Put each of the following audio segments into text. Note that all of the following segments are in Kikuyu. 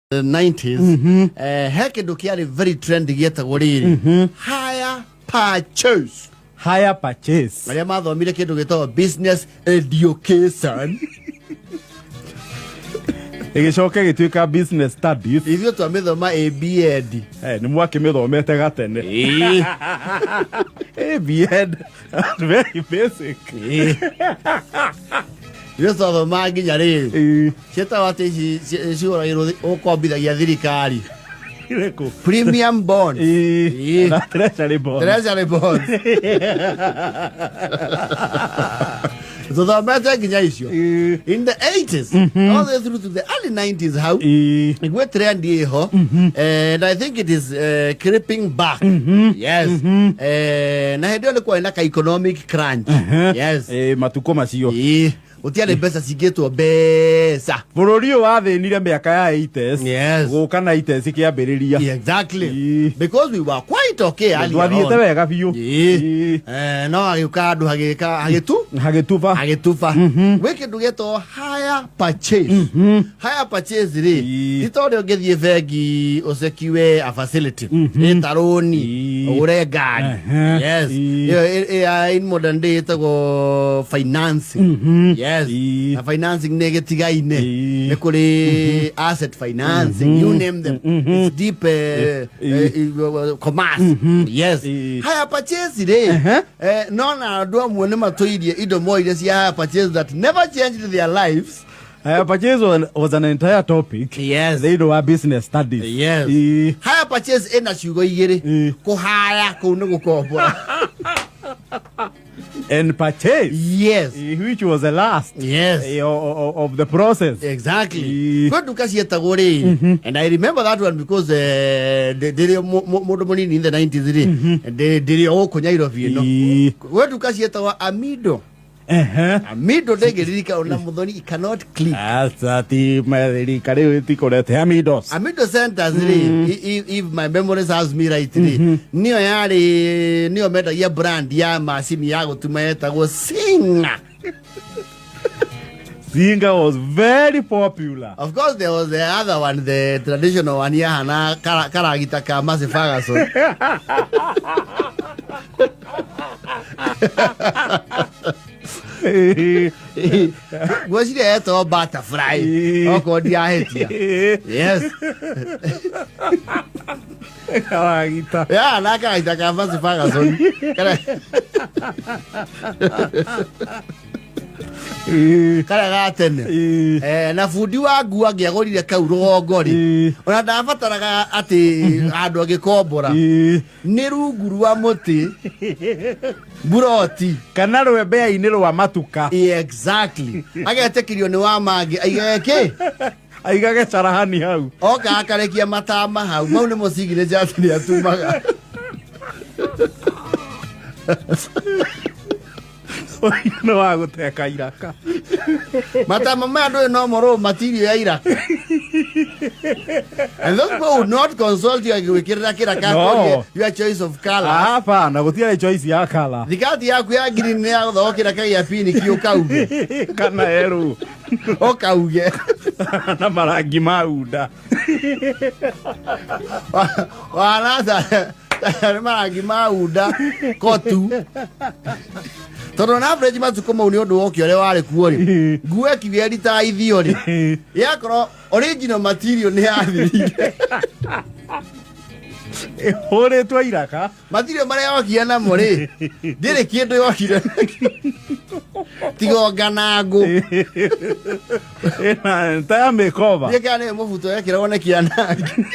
The 90s he kindu kiari very trendy gietagwo riri, hire purchase. Hire purchase. Arĩa mathomire kindu gĩtagwo business education. Ĩgĩcoka ĩgĩtuĩka business studies. Ithuĩ twamĩthoma ABEd. Nĩ mwakĩmĩthomete gatene. ABEd, very basic. Ithuĩ twathoma nginya rĩrĩ ciĩtagwo atĩ ici cigũragĩrwo ũkombithagia thirikari. Irĩkũ? Premium bonds. Na treasury bonds. Treasury bonds tũthomete nginya icio in the 80s all the way through to the early 90s, hau niguo trend ĩho, and I think it is creeping back, yes. Na hĩndĩ ĩyo nĩ kwarĩ na ka economic crunch, yes. Matukũ macio. Gũtiarĩ mbeca cingĩtwo mbeca. Bũrũri ũyũ wathĩnire mĩaka ya 80s. Gũka 90s kĩambĩrĩria. Yeah, exactly. Because we were quite okay earlier Twathiĩte on. wega biũ. No agĩũka andũ hagĩka hagĩtu Hagĩtuba. Hagĩtuba gwĩ kĩndũ gĩetwo hire purchase. Hire purchase rĩ, ti ta ũrĩa ũngĩthiĩ bengi ũsekiwe a facility ĩta rũni ũgũre ngari. Yes. Ĩyo in modern day ĩtagwo financing, yes. Na financing nĩ gĩtigaine. Nĩ kũrĩ asset financing, you name them. It's deep commerce, yes. Hire purchase rĩ, no na andũ amwe nĩ matũirie indo moire cia hire purchase that never changed their lives. Hire purchase was an entire topic thĩinĩ wa business studies. Hire purchase ĩna ciugo igĩrĩ. Kũhaya kũu nĩ gũkombora. And purchase, which was the last of the process. Exactly. Kwĩ nduka cietagwo rĩ, and I remember that one because ndĩrĩ mũndũ mũnini in the 90s rĩ, ndĩrĩ o gũkũ Nyairobi ĩno. Kwĩ nduka cietagwo Amido. Amido ndĩngĩririkana na Mũthoni, it cannot click. Aca, ti merika rĩu itikorete Amidos. Amido Centers rĩ, if my memory serves me right rĩ, nĩyo yarĩ nĩyo mendagia brand ya macini ya gũtuma yetagwo Singer. Singer was very popular. Of course there was the other one, the traditional one yahana karagita ka Massey Ferguson. Ngwĩciria yetagwo Butterfly, okorwo ndiahĩtia. Yes. Karagita. Yahana karagita ka Massey Ferguson. Karĩa ga tene. Na bundi wa nguo angĩagũrire kau rũgongo rĩ, ona ndabataraga atĩ handũ agĩkombora. Nĩ rungu rwa mũtĩ mburoti kana rwembea-inĩ rwa matuka. Exactly, agetĩkĩrio nĩ wa mangĩ aigage kĩ. Aigage carahani hau. Oka akarekia matama hau, mau nĩ mũcigire jati nĩ atumaga. Ũyũ nĩ wa gũteka iraka. Matama maya ndũĩ no morwo matirio ya iraka, and those people would not consult you agĩgwĩkĩrĩra kĩraka. No. Akũrie your choice of colors. Hapana, gũtiarĩ choice ya kala. Thikati yaku ya green nĩ ya gũthoo kĩraka gĩa piniki ũkauge. Kana yerũ. Ũkauge. Na marangi ma unda. Warata nĩ marangi ma unda kotu, tondũ na average matukũ mau nĩ ũndũ woki ũrĩa warĩ kuo rĩ, nguo ĩkiuga ĩrita ithio rĩ, yakorwo original material nĩ yathirire. Ĩhũrĩtwo iraka. Material marĩa yokire namo rĩ, ndĩrĩ kĩndũ yokire tiga nganangũ. Ĩna entire makeover. Ndiĩ kana nĩ mũbuto yekĩragwo nĩ kĩanangi.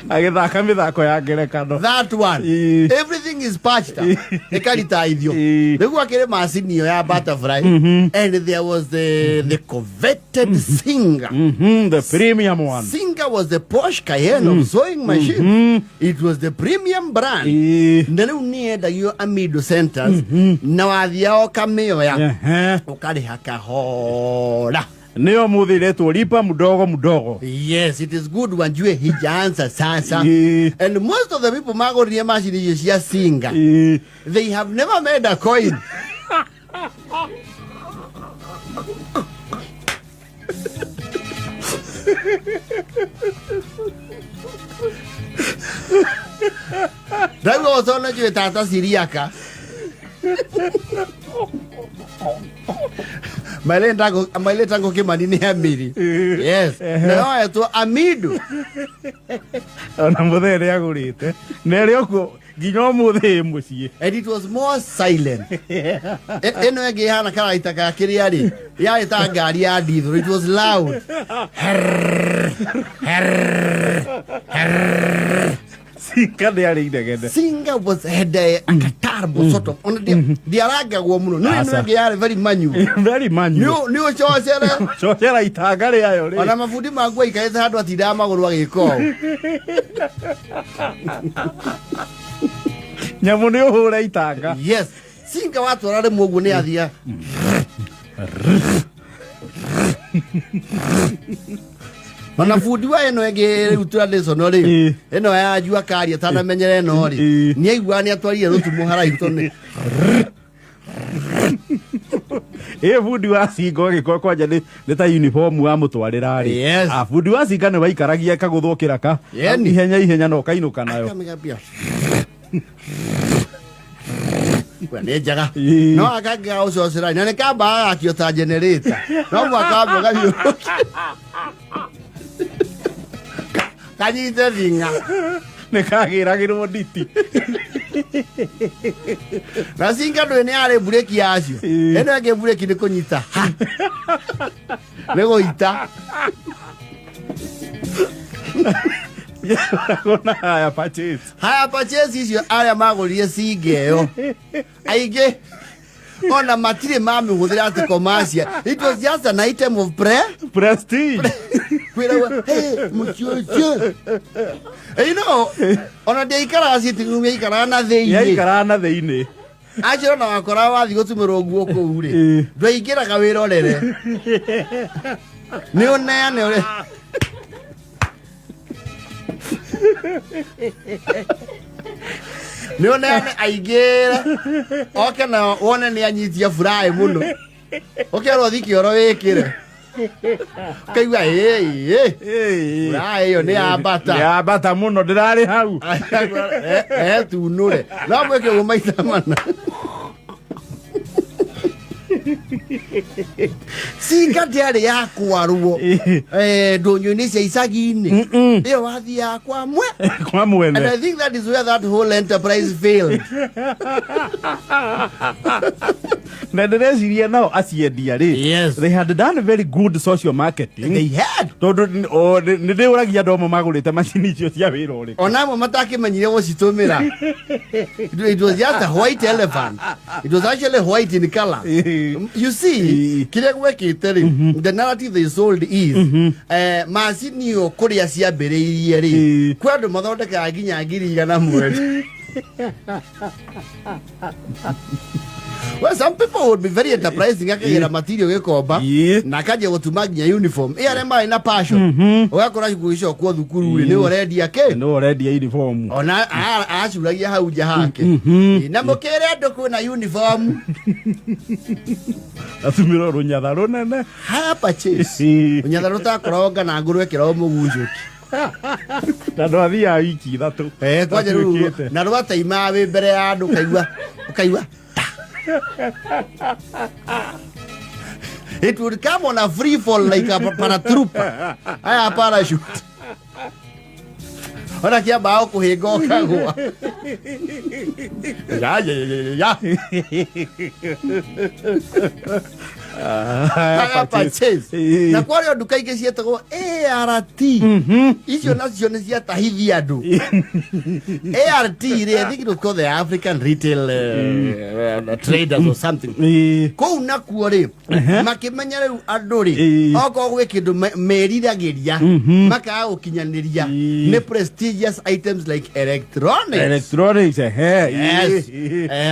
Agĩthaka mĩthako ya ngerekano. That one. Everything is patched up, ĩkaritaithio. Rĩu akĩrĩ macini ĩyo ya Butterfly, and there was the coveted Singer. The premium one. Singer was the Porsche Cayenne of sewing machine. It was the premium brand. Na rĩu nĩ yendagio Amido Centers, na wathiaga ũkamĩoya, ũkarĩha kahora. Nĩyo mũthĩ iretwo lipa mdogo mdogo. Yes, it is good wanjue hijaanza sasa. And most of the people magũrire macini icio cia Singer, they have never made a coin. Ndaigua ũtona njũĩ tata Siriaka. Maile tango Kimani nĩ Amiri. Yes. Nayo etwo Amidu. Ona mũthee nĩ agũrĩte na ĩrĩ okuo nginya ũmũthĩ ĩ mũciĩ. And it was more silent. Ĩno ĩngĩ ĩhana karaita ka kĩrĩa rĩ, yarĩ ta ngari ya diesel. It was loud. Cinga nĩ arĩ inegene. Singer was had a turbo sort of. Ona ndiarangagwo mũno. No ĩno Aca. ĩngĩ yarĩ very manual. Very manual. Nĩ ũcocere. Cocera itanga rĩayo rĩ. Ona mabundi manguo aikarĩte handũ atindaga magũrũ agĩka ũũ. Nyamũ nĩ ũhũre itanga. Yes. Singa watwara rĩmwe ũguo nĩ athia. Ona bundi wa ĩno ĩngĩ rĩu traditional rĩ, ĩno ya jua kari atanamenyera ĩno rĩ, nĩ aiguaga nĩ atwarire rũtumo haraihu tondũ Ĩ bundi wa cinga ũgĩkorwo kwanja nĩ ta uniform wa mũtwarĩra rĩ. Ah, bundi wa cinga nĩ waikaragia kagũthwo kĩraka Yeni. Ihenya ihenya na ũkainũka nayo. Akamĩgambia. We nĩ njega. No akangĩga gũcocera na nĩ kambaga gakio ta generator, no mũhaka wambe ũgathiũrũrũkia kanyite thinga. Nĩ kagĩragĩrwo nditi. Na cinga ndũĩ nĩ yarĩ mburĩki yacio. Ĩno ĩngĩ mburĩki nĩ kũnyita ha nĩ gũita. Na haya purchase. Haya purchase icio arĩa magũrire cinga ĩyo aingĩ ona matirĩ mamĩhũthĩra atĩ commercial. It was just an item of prestige. Kwĩragwo, "Hey, mũcucu." Ona ndiaikaraga sitting room, yaikaraga na thĩinĩ. Yaikaraga na thĩinĩ. Acio ona wakora wathiĩ gũtumĩrwo nguo kũu rĩ, ndwaingĩraga wĩrorere, nĩ ũneane ũrĩa nĩ ũneane aingĩre oke na wone nĩ anyitia furaĩ mũno, ũkerwo thi kĩoro wĩkĩre, ũkaigua ĩĩ furaĩ ĩyo nĩ yambata. Nĩ yambata mũno, ndĩrarĩ hau. Etunũre no mwĩke ũguo maita mana. Cinga ndĩarĩ ya kwarwo ndũnyũ-inĩ cia icagi-inĩ, ĩyo wathiaga kwa mwe kwa mwene. And I think that is where that whole enterprise failed. Na ndĩreciria nao aciendia rĩ, they had done very good social marketing. They had. Tondũ nĩ ndĩũragia andũ amwe magũrĩte macini icio cia wĩra ũrĩkũ. Ona amwe matakĩmenyire gũcitũmĩra. It was just a white elephant. It was actually white in color. You see, kĩrĩa gwekĩte rĩ, the narrative they sold is macini ĩyo kũrĩa ciambĩrĩirie rĩ, kwĩ andũ mathondekaga nginya 100,000 mweri. Well, some people would be very enterprising, akagĩra material gĩkomba na akanjia gũtuma nginya uniform. Ĩ arĩa marĩ na passion, ũgakora gũgĩcokwo thukuru rĩ, nĩwe ũrendia kĩ? Nĩ ũrendia uniform. Ona acuragia hau nja hake. Ĩ, na mũkĩre andũ kwĩna uniform. Atumĩrwo rũnyatha rũnene. Hire purchase. Rũnyatha rũtakoragwo na ngũrũ ĩkĩragwo mũgunjũki. Na ndwathiaga wiki 3. Eh, kwanja rĩu Atuĩkĩte. na rwataimaga wĩ mbere ya andũ, ũkaigua ta. It would come on a free fall like a paratrooper, aya parachute, ona kĩambaga kũhĩnga ũkagwa ya ya ya ya. Hire purchase. Na kwarĩ o nduka ingĩ cietagwo ART, icio nacio nĩ ciatahithia andũ. ART rĩ, I think it was called the African Retail Traders or something. Kũu nakuo rĩ, makĩmenya rĩu andũ rĩ, okorwo gwĩ kĩndũ meriragĩria makaga gũkinyanĩria nĩ prestigious items like electronics. Electronics, ehe. Yes.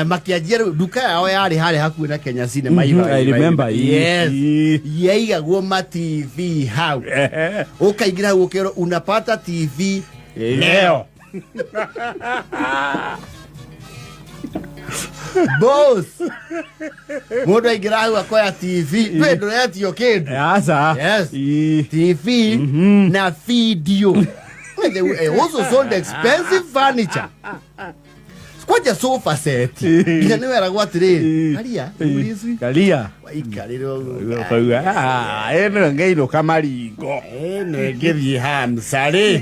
Makĩanjia rĩu nduka yao yarĩ harĩa hakuhĩ na Kenya Cinema. I remember. Yes. Yaigagwo ma TV hau. Ũkaingĩra hau ũkerwo unapata TV leo. Boss, mũndũ aingĩra hau akoya TV, ndwĩ ndũretio kĩndũ. Aca. Yes. Ii. TV na video. They also sold expensive furniture, kwanja sofa set, nginya nĩ weragwo atĩrĩrĩ, karia mũrĩci Karia. waikarĩre ũguo. Ũkauga, "Ah, ĩno ngĩinũka maringo." Ĩno ĩngĩthiĩ hamsarĩ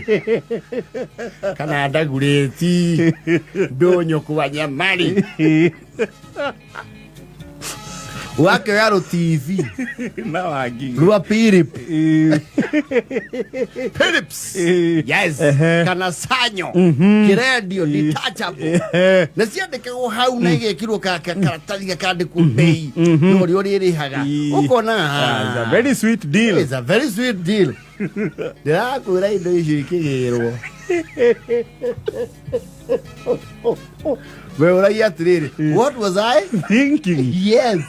kana ndagurĩti ndũnyũ kwa nyamari, wakĩoya rũ TV Na wangi. Rwa Philip Philips. Yes. Kana Sanyo kĩrendio detachable na ciandĩkagwo hau na igekirwo karatathi gakandĩkwo mbei na ũrĩa ũrĩrĩhaga. Ũkona, Ah, it's a very sweet deal. It's a very sweet deal. Ndĩrakwĩra indo icio ikĩgĩrwo, we ũragia atĩrĩrĩ, what was I thinking? Yes,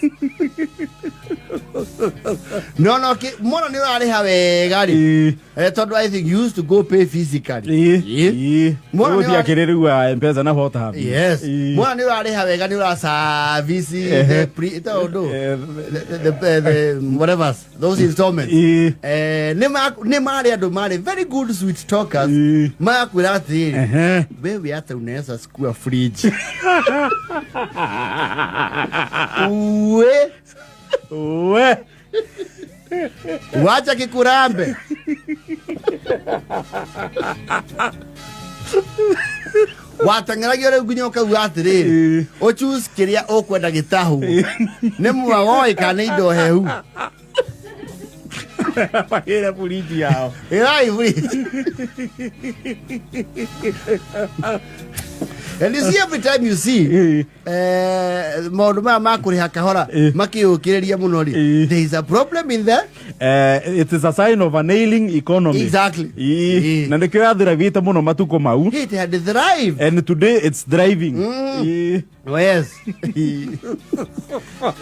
no mona nĩ ũrarĩha wega rĩ. Tondũ I think you used to go pay physically. Mwana nĩ Gũthiĩ akĩrĩ rĩu wa M-Pesa na what have you. Yes. Mwana nĩ ũrarĩha wega, nĩ ũra service the pre tondũ the whatever those installments. Nĩ marĩ andũ marĩ very good sweet talkers. Magakwĩra atĩrĩrĩ, wewe hata unaweza sukua fridge uwe. We. Wacha kikurambe, wateng'eragio rĩu nginya ũkauga atĩrĩrĩ, ũchoose kĩrĩa ũkwenda gĩtahwo nĩ mwagoi kana nĩ indo hehu. Magĩre buriji yao. Ĩrai fridge. And you see, every time you see maũndũ maya ma kũrĩha kahora makĩũkĩrĩria mũno rĩ, there is a problem in there. It is a sign of an ailing economy. Exactly. Na nĩkĩo yathiragĩte mũno matukũ mau. It had thrived. And today it's driving. Oh, yes.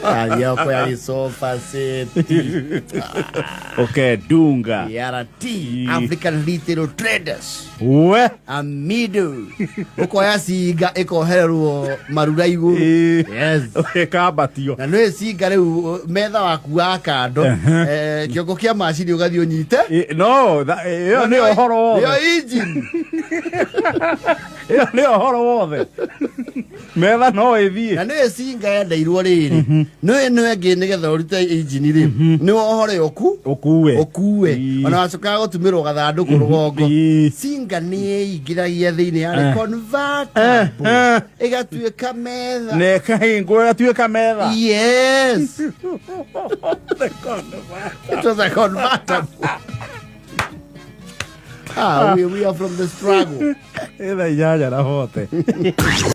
Aliyoko ya sofa set. Okay, dunga. ART, African Retail Traders. We. Amido. Ukoya cinga ikohererwo marura igũrũ. Yes. Ĩkambatio. Na nĩ cinga rĩu metha waku wa kando, kĩongo kĩa macini ũgathiĩ ũnyite. No, ĩyo nĩyo ũhoro Nĩyo wothe. engine. Ĩyo nĩyo ũhoro wothe. Metha no ĩthiĩ. Na nĩ cinga yendeirwo rĩrĩ, nĩ ĩno ĩngĩ nĩgetha ũrute engine rĩ, nĩ wohore ũku Ũkue. Ũkue. Ona wacokaga gũtumĩrwo gathandũkũ rũgongo. Cinga nĩ ĩingĩragia thĩinĩ, yarĩ convertible, ĩgatuĩka metha. Na ĩkahingwo ĩgatuĩka metha. Yes, it was a convertible. Ah, we are from the struggle. Ĩthaa 8:40.